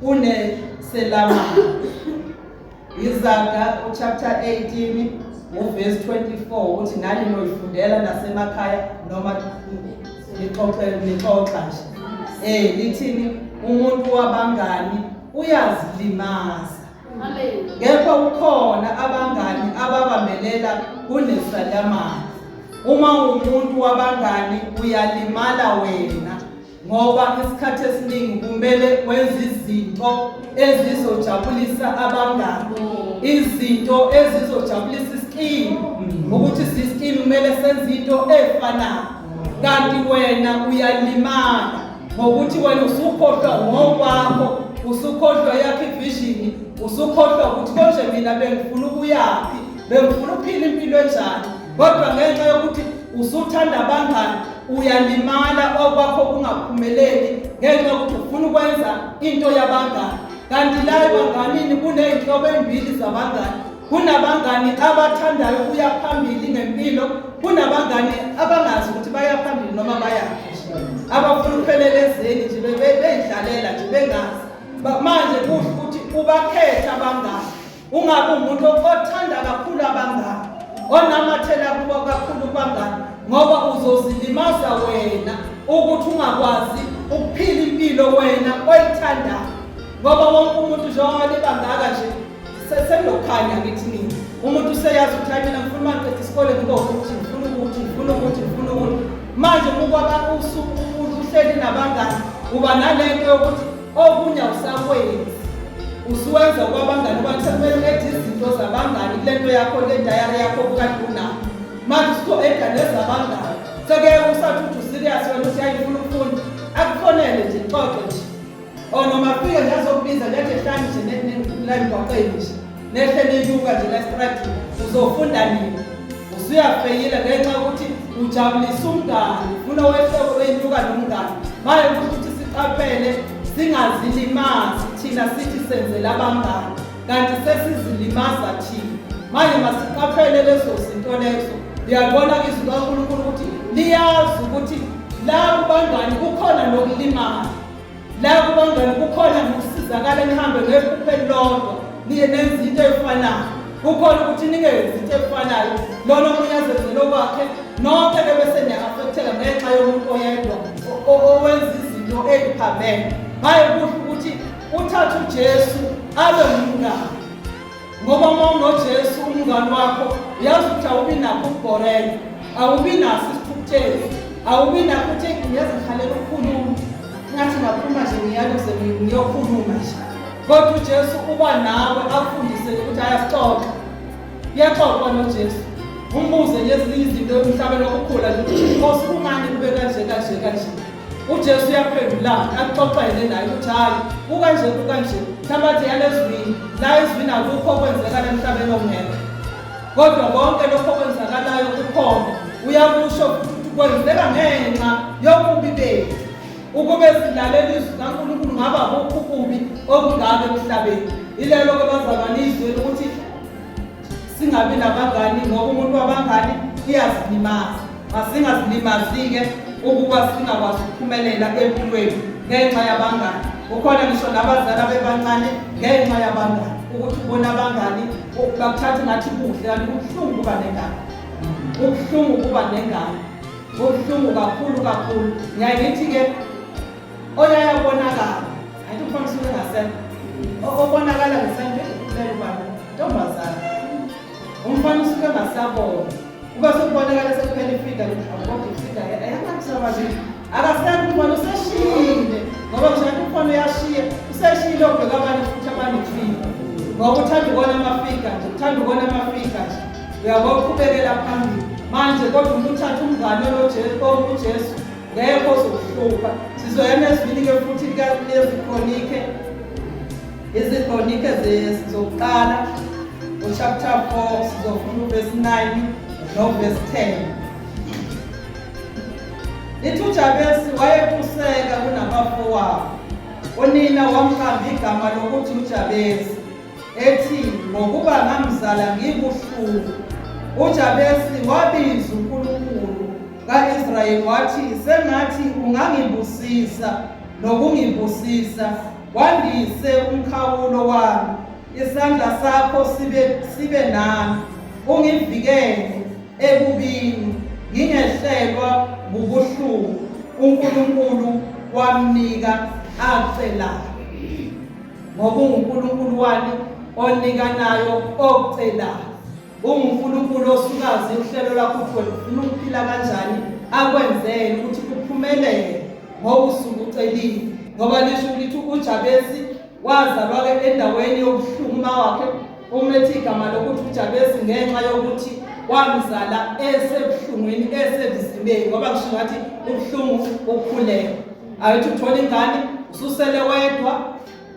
kuneselamani. Izaga uchapter 18 uverse 24 uthi nani noyifundela nasemakhaya noma nixoxe nixoxa nje. Eh lithini umuntu wabangani uyazilimaza. Amen. Kepha kukhona abangani ababambelela kunesalamani. Uma umuntu wabangani uyalimala wena ngoba isikhathi esiningi kumele wenze izinto ezizojabulisa abangani, izinto ezizojabulisa iskimu, ukuthi siskimu kumele senze into efanayo, kanti wena uyalimala ngokuthi wena usukhohlwa ngokwakho, usukhohlwa yakho ivision, usukhohlwa ukuthi konje mina bengifuna ukuyaphi, bengifuna ukuphila impilo enjani, kodwa ngenxa yokuthi usuthanda abangani uyalimala okwakho kungaphumeleli ngenxa yokuthi ufuna ukwenza into yabangani. Kanti la ebanganini kuney'nhlobo ey'mbili zabangani. Kunabangani abathandayo ukuya phambili ngempilo, kunabangani abangazi ukuthi baya phambili noma bayaphi, abafuna ukuphelela ezeni nje beyidlalela nje bengazi. Manje kuhle ukuthi ubakhethe abangani, ungabi umuntu othanda kakhulu abangani, onamathela kubo kakhulu kubangani, ngoba uzozilimaza wena ukuthi ungakwazi ukuphila impilo wena oyithandayo. Ngoba wonke umuntu njengoba libangaka nje senokukhanya ngithi mina umuntu useyazi ukuthi hayi mina ngifuna uma ngiqeda isikole ngibe ukuthi ngifuna ukuthi ngifuna ukuthi ngifuna ukuthi. Manje ukwaba uhleli nabangani uba nalento yokuthi okunye awusakwenzi, usuwenza okwabangani, uba sekumele ulethe izinto zabangani kule nto yakho, le dayari yakho obukade unayo. Manje usuzo-eda nezabangani, seke usathi uthi userious wena uthi hayi ngifuna ukufunda, akufonele nje xoxe nje. Oh noma afike nje azokubiza nje athi ehlani nje la emgwaqeni nje nehle ninyuka nje la estradini, uzofunda nini? Usuyafeyila ngenxa yokuthi ujabulisa umngani, ufuna wehle wenyuka nomngani. Manje kusho ukuthi siqaphele singazilimazi thina sithi senzela abangani kanti sesizilimaza thina. Manje masiqaphele lezo zinto lezo. Uyabona izwi likaNkulunkulu ukuthi liyazi ukuthi la kubangani kukhona nokulimala. La kubangani kukhona nokusizakala, nihambe ngephupho elilodwa, niye nenze into efanayo. Kukhona ukuthi ningenzi into efanayo, lona omunye azenzele okwakhe, nonke ke bese niya-affecteka ngenxa yomuntu oyedwa owenza izinto ey'phambene. Maye kuhle ukuthi uthathe uJesu abe ngumngani, ngoba uma unoJesu umngani wakho uyazi ukuthi awubi nakho ukubhoreka, awubi naso isithukuthezi, awubi nakho ukuthi ngiyazi ngihalela ukukhuluma, ngathi ngaphuma nje ngiyaluze ngiyokhuluma nje. Kodwa uJesu uba nawe akufundise ukuthi ayasixoxa, kuyaxoxwa noJesu, umbuze nje ezinye izinto emhlabeni okukhula nje ukuthi Nkosi kungani kube kanje kanje kanje. UJesu uyaphendulana akuxoxele naye ukuthi hhayi kukanje kukanje, mhlawumbe athi yalezwini la ezwini akukho okwenzekala emhlabeni ongekho, kodwa konke lokho okwenzakalayo kukhona. Uyakusho futhi ukuthi kwenzeka ngenxa yobubi bethu. Ukube silalela izwi kaNkulunkulu ngabe akukho ububi obungaka emhlabeni. Ilelo-ke bazalwane izwi ukuthi singabi nabangani, ngoba umuntu wabangani uyazilimaza. Masingazilimazi-ke ukuba singakwazi ukuphumelela empilweni ngenxa yabangani. Kukhona ngisho nabazali abebancane ngenxa yabangani, ukuthi ubona abangani bakuthatha ngathi kuhle, kanti kubuhlungu ukuba nengane, kubuhlungu ukuba nengane, kubuhlungu kakhulu kakhulu. Ngiyaye ngithi-ke oyayabonakala angithi umfana usuke engasekho, obonakala ngesandla ekhulele ubaba ntombazane, umfana usuke engasabona, kuba sekubonakala sekuphela ifika kodwa ifika ayangakusabazile, akasekho umfana useshiyile, ngoba ngisho umfana uyashiya useshiyile obheka abanye futhi abanefika, ngoba uthanda ukubona amafika nje, uthanda ukubona amafika nje, uyabo uqhubekela phambili manje. Kodwa uma uthatha umngane onguJesu ngeke ozokuhlupha. Sizoya emezwini-ke futhi lezikronike, izikronike zokuqala uchapter 4, sizofunda uvesi 9 novesi 10. Lithi uJabesi wayetuseka kunabafowabo, unina wamqamba igama lokuthi uJabesi, ethi ngokuba ngamzala ngibuhlungu. UJabesi wabiza uNkulunkulu ka-Israyeli wathi, sengathi ungangibusisa nokungibusisa, Wandise umkhawulo wami, isandla sakho sibe nami, ungivikele ebubini, ngingehlelwa ngubuhlungu. UNkulunkulu wamnika acelayo, ngoba unguNkulunkulu wani onikanayo okucelayo. UnguNkulunkulu osukazi uhlelo lwakho ukuthi wena ufuna ukuphila kanjani, akwenzele ukuthi kuphumelele ngoba usuke ucelile. Ngoba lisho ukuthi uJabesi wazalwa-ke endaweni yobuhlungu, uma wakhe umethe igama lokuthi uJabesi ngenxa yokuthi wamzala esebuhlungwini, esebuzimeni, ngoba ngisho ngathi ubuhlungu ukukhuleka. Ayithi uthola ingane ususele wedwa,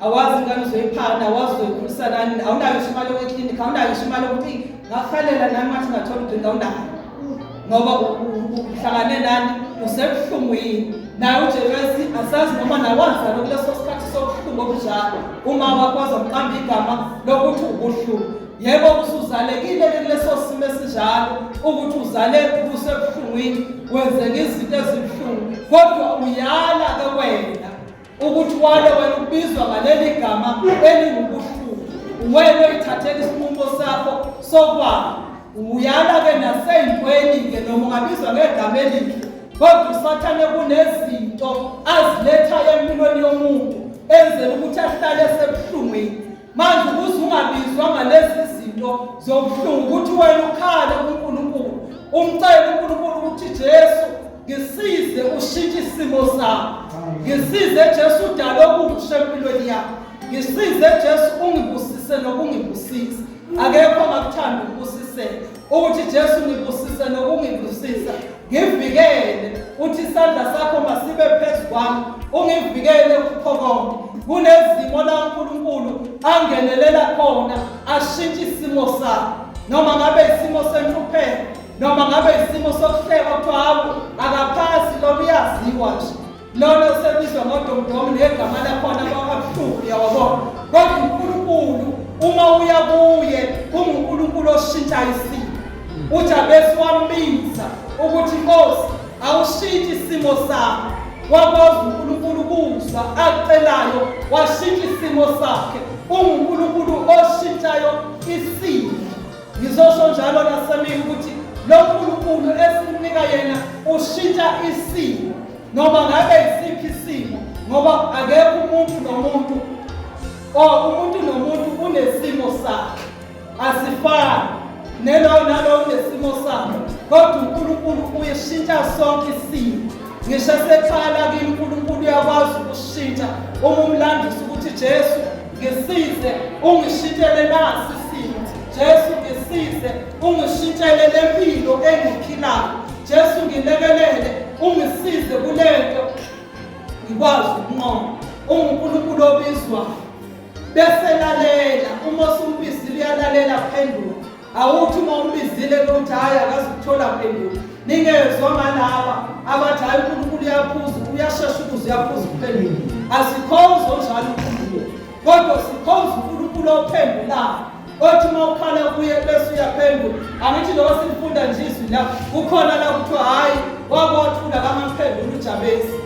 awazi ingane uzoyiphana, awazi uzoyikhulisa nani, awunayo ngisho imali yokuya eklinikhi, awunayo ngisho imali yokuthi ngakuhalela nami ngathi ngathola udinga, awunayo, ngoba uhlangane nani, usebuhlungwini. Naye uJebesi asazi noma naye wazalwa kuleso sikhathi sobuhlungu obunjalo, uma wakho wazomqamba igama lokuthi ubuhlungu. Yebo, usuzalekile kuleso simo esinjalo, ukuthi uzaleke usebuhlungwini, wenzeka izinto ezibuhlungu, kodwa uyala-ke wena ukuthi wale wena ukubizwa ngaleli gama elingubuhlungu. Uwena oyithathela isinqumo sakho sokwala. Uyala-ke nasey'ntweni-ke, noma ungabizwa ngegama elihle, kodwa uSathane kunezinto azilethayo empilweni yomuntu enzela ukuthi ahlale esebuhlungwini. Manje ukuze ungabizwa ngalezi zinto zobuhlungu, ukuthi wena ukhale kuNkulunkulu, umcele uNkulunkulu ukuthi Jesu ngisize ushintshe isimo sami, ngisize Jesu udale okusha empilweni yami, ngisize Jesu ungibusise nokungibusisa. Akekho ongakuthanda ukubusiseka, ukuthi Jesu ngibusise nokungibusisa, ngivikele, uthi isandla sakho masibe phezu kwami, ungivikele kukho konke. Kunezimo la uNkulunkulu angenelela khona, ashintshe isimo sakho, noma ngabe isimo senhlupheko, noma ngabe isimo sokuhlekwa, kuthiwa hawu akaphasi lona, uyaziwa nje lona, osebizwa ngodomdomu negama lakhona ababuhlungu, uyawabona. Kodwa uNkulunkulu uma uya kuye unguNkulunkulu oshintsha isimo. UJabesi wambiza ukuthi Nkosi awushintshe isimo sami, wakwazi uNkulunkulu ukuzwa akucelayo, washintsha isimo sakhe. UnguNkulunkulu oshintshayo isimo. Ngizosho njalo nasemini ukuthi lo Nkulunkulu esimnika yena ushintsha isimo, noma ngabe isiphi isimo, ngoba akekho umuntu nomuntu, o umuntu nomuntu unesimo sakhe, asifani, nelo nalo unesimo sakhe, kodwa uNkulunkulu uyishintsha sonke isimo. Ngisho esekhala kimi uNkulunkulu uyakwazi ukushintsha uma umlandisa ukuthi Jesu ngisize ungishintshele nasi isimo, Jesu ngisize ungishintshele lempilo engiphilayo, Jesu ngilekelele ungisize kulento ngikwazi ukunqoba. UnguNkulunkulu obizwayo bese lalela. Uma usumbizile uyalalela, phendula. Awuthi uma umbizile ukuthi hhayi akazukuthola phendulo. Ningezwa ngalaba abathi hhayi uNkulunkulu uyaphuza, uyashesha ukuze uyaphuza ukuphendula. Asikhonzi onjalo uNkulunkulu, kodwa sikhonza uNkulunkulu ophendulayo, othi uma ukhala kuye bese uyaphendula. Angithi lokho silifunda nje izwi la, kukhona la kuthiwa hhayi wakwathula kangamphendula uJabesi,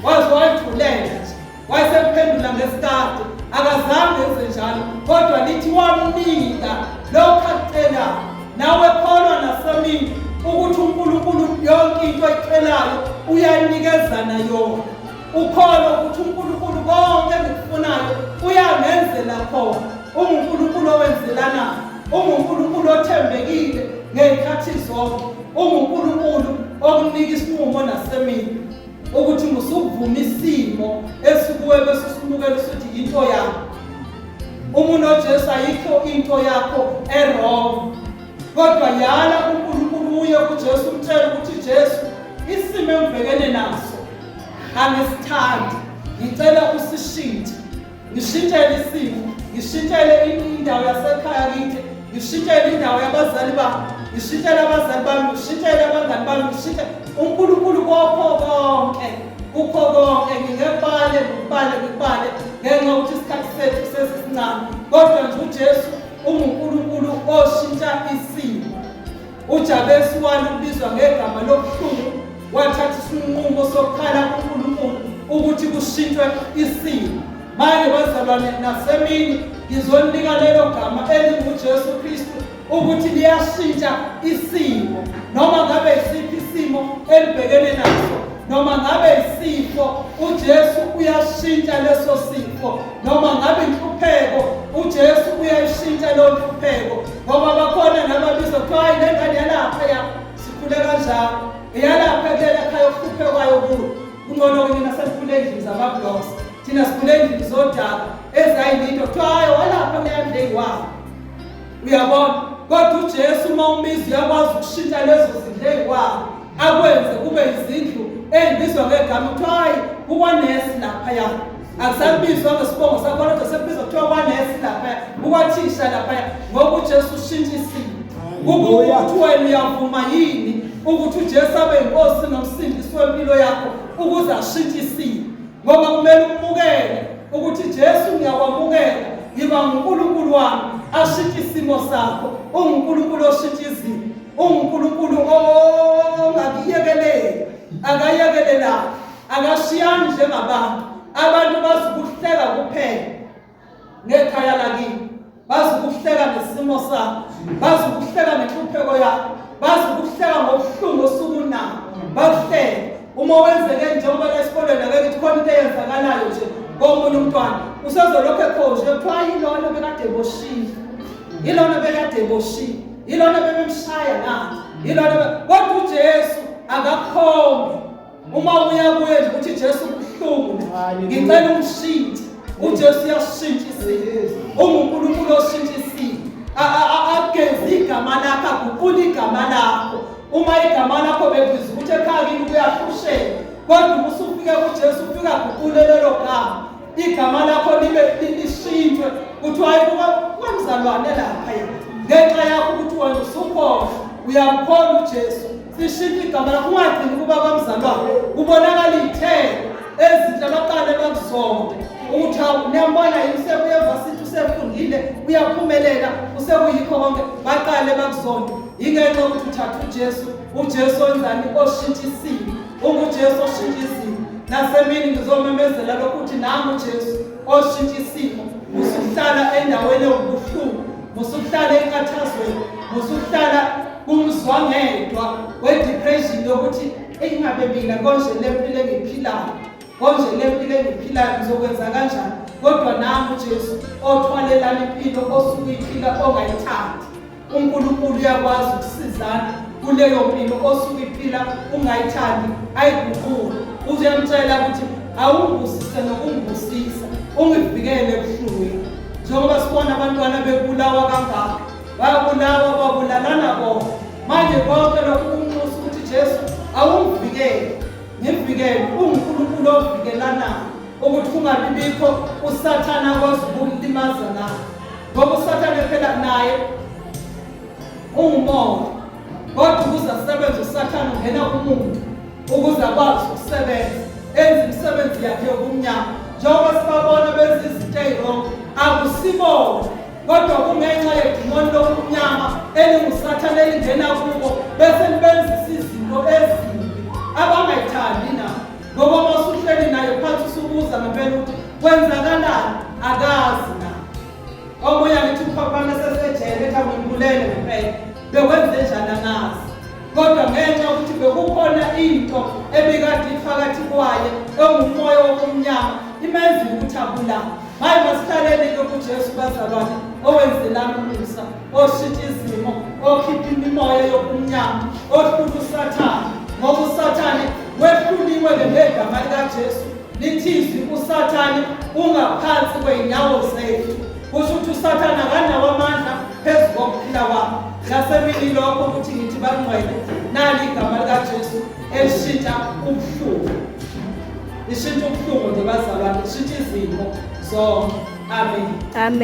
waze wayithulela nje, wayesemphendula ngesikade. Akazange enze njalo, kodwa lithi wamnika lokhu akucelayo. Nawe kholwa nasemini ukuthi uNkulunkulu yonke into ayicelayo uyanikezana yona. Ukholwa ukuthi uNkulunkulu konke engikufunayo uyangenzela khona. UnguNkulunkulu owenzelanayo, unguNkulunkulu othembekile ngey'khathi zonke, unguNkulunkulu okunika isinqumo nasemini ukuthi musukuvuma isimo esikuwe bese usimukela usuthi yinto yakho. Uma unoJesu ayikho into yakho e-wrong, kodwa yala kuNkulunkulu, uye kuJesu umtshele ukuthi Jesu isimo engibhekene naso angisithandi, ngicela usishintshe, ngishintshele isimo, ngishintshele indawo yasekhaya kithi, ngishintshele indawo yabazali bami, ngishintshele abazali bami, ngishintshele abangani bami, ngishintshe uNkulunkulu kokho konke, kukho konke. Ngingekubale ngikubale ngikubale ngenxa yokuthi isikhathi sethu sesisincane, kodwa nje uJesu unguNkulunkulu oshintsha isimo. UJabesi wala ukubizwa ngegama lobuhlungu, wathatha isinqumo sokukhala kuNkulunkulu ukuthi kushintshwe isimo. Manje bazalwane, nasemini ngizoninika lelo gama elinguJesu Kristu ukuthi liyashintsha isimo, noma ngabe isiphi isimo elibhekene naso, noma ngabe isifo, uJesu uyashintsha leso sifo, noma ngabe inhlupheko, uJesu uyayishintsha leyo nhlupheko, ngoba bakhona nababizwa kuthiwa hayi le ngane yalapha ya sikhule kanjalo, iyalapha kulela khaya okuhluphekwayo kulo. Kungcono-ke nina senikhule endlini zama-blocks, thina sikhule endlini zodaka ezayinito, kuthiwa hayi walapha kuleya ndlu eyiwabo. Uyabona? Kodwa uJesu uma umbiza uyakwazi ukushintsha lezo zindlu eyiwabo akwenze kube izindlu ey'bizwa ngegama kuthiwa hayi kukwanesi laphaya, akusabizwa ngesibongo sakho kodwa sekubizwa kuthiwa kwanesi laphaya, kukwathisha laphaya, ngoba uJesu ushintsha isimo. Kukuthi wena uyavuma yini ukuthi uJesu abe yinkosi nomsindisi wempilo yakho ukuze ashintshe isimo, ngoba kumele umukele ukuthi Jesu ngiyakwamukela, ngiba nguNkulunkulu wami, ashintshe isimo sakho. UnguNkulunkulu oshintsha izimo, unguNkulunkulu ongakuyekeleli, akayekelelani, akashiyani njengabantu. Abantu bazi ukuhleka kuphela ngekhaya lakini, bazi ukuhleka ngesimo sakho, bazi ukuhleka nenhlupheko yakho, bazi ukuhleka ngobuhlungu osuke unabo, bakuhleke. Uma wenzeke njengoba la esikolweni ake ngithi khona into eyenzakalayo nje komunye umntwana, usezolokhu ekhonje kuthiwa yilona bekade eboshile, yilona bekade eboshile, yilona bebemshaya ngapha, yilona. Kodwa uJesu akakhombi. Uma uya kuye nje uthi Jesu kubuhlungu, ngicela ungishintshe, uJesu uyashintsha isimo. UnguNkulunkulu oshintsha isimo, ageze igama lakho, aguqule igama lakho. Uma igama lakho bekubiza ukuthi ekhaya kini kuyahlusheka, kodwa uma usufike kuJesu ufika aguqule lelo gama, igama lakho libe lishintshwe, kuthiwa hayi kwamzalwane lapha ngenxa yakho ukuthi wena usukhona uyamkholwa uJesu. Sishintshe igama lakho, ungagcini ukuba kwamzalwane, kubonakala iy'thelo ezinhle, abaqale bakuzonde ukuthi hawu niyambona yini usekuye evasithi, usefundile, uyaphumelela, usekuyikho konke, baqale bakuzonde. Yingenxa yokuthi uthatha uJesu, uJesu wenzani? Oshintsha isimo. UnguJesu oshintsha isimo. Nasemini ngizomemezela lokhu ukuthi nangu uJesu oshintsha isimo. Musukuhlala endaweni ewubuhlungu, musukuhlala enkathazweni, musukuhlala kumzwangedwa we-depression yokuthi engabe mina konje le mpilo engiyiphilayo, konje le mpilo engiyiphilayo ngizokwenza kanjani? Kodwa nangu uJesu othwalelana impilo osuke uyiphila ongayithandi. UNkulunkulu uyakwazi ukusizana kuleyo mpilo osuke iphila ungayithandi, ayiguqule. Uyamtshela ukuthi awungibusise nokungibusisa, ungivikele ebuhlungwini. Njengoba sibona abantwana bebulawa kangaka, bayabulawa, babulalana bona. Manje konke lokhu kunxusa ukuthi Jesu awungivikele, ngivikele. UnguNkulunkulu ovikelanayo ukuthi kungabi bikho uSathane akwazi ukukulimaza nawe, ngoba uSathane phela naye ungumoya, kodwa ukuze asebenze uSathane ungena kumuntu ukuze akwazi ukusebenza enze imisebenzi yakhe yobumnyama. Njengoba sibabona benza izinto ey'wrong, akusibona, kodwa kungenxa yedimoni lobumnyama elinguSathane elingena kubo bese libenzisa izinto ezimbi abangayithandi nabo. Ngoba uma usuhleli naye phansi usubuza ngempela ukuthi kwenzakalani, akazi na. Omunye angithi uphaphama sesejele ethi angimbulele ngempela, bekwenze njani angazi. Kodwa ngenxa yokuthi bekukhona into ebikade iphakathi kwaye engumoya wobumnyama imenzile ukuthi abulale. Hayi, masihlaleni-ke kuJesu bazalwane, owenzelana umusa, oshintsha izimo, okhipha imimoya yobumnyama, ohlula uSathane, ngoba uSathane wehluliwe-ke ngegama likaJesu. Lithi izwi uSathane ungaphansi kwey'nyawo zethu, kusho ukuthi uSathane akanawo amandla phezu kokuphila kwakho. Ngasemini lokho ukuthi ngithi bangcwele, nali igama likaJesu elishintsha ubuhlungu, lishintsha ubuhlungu nje bazalwane, lishintsha izimo zonke. Amen. Amen.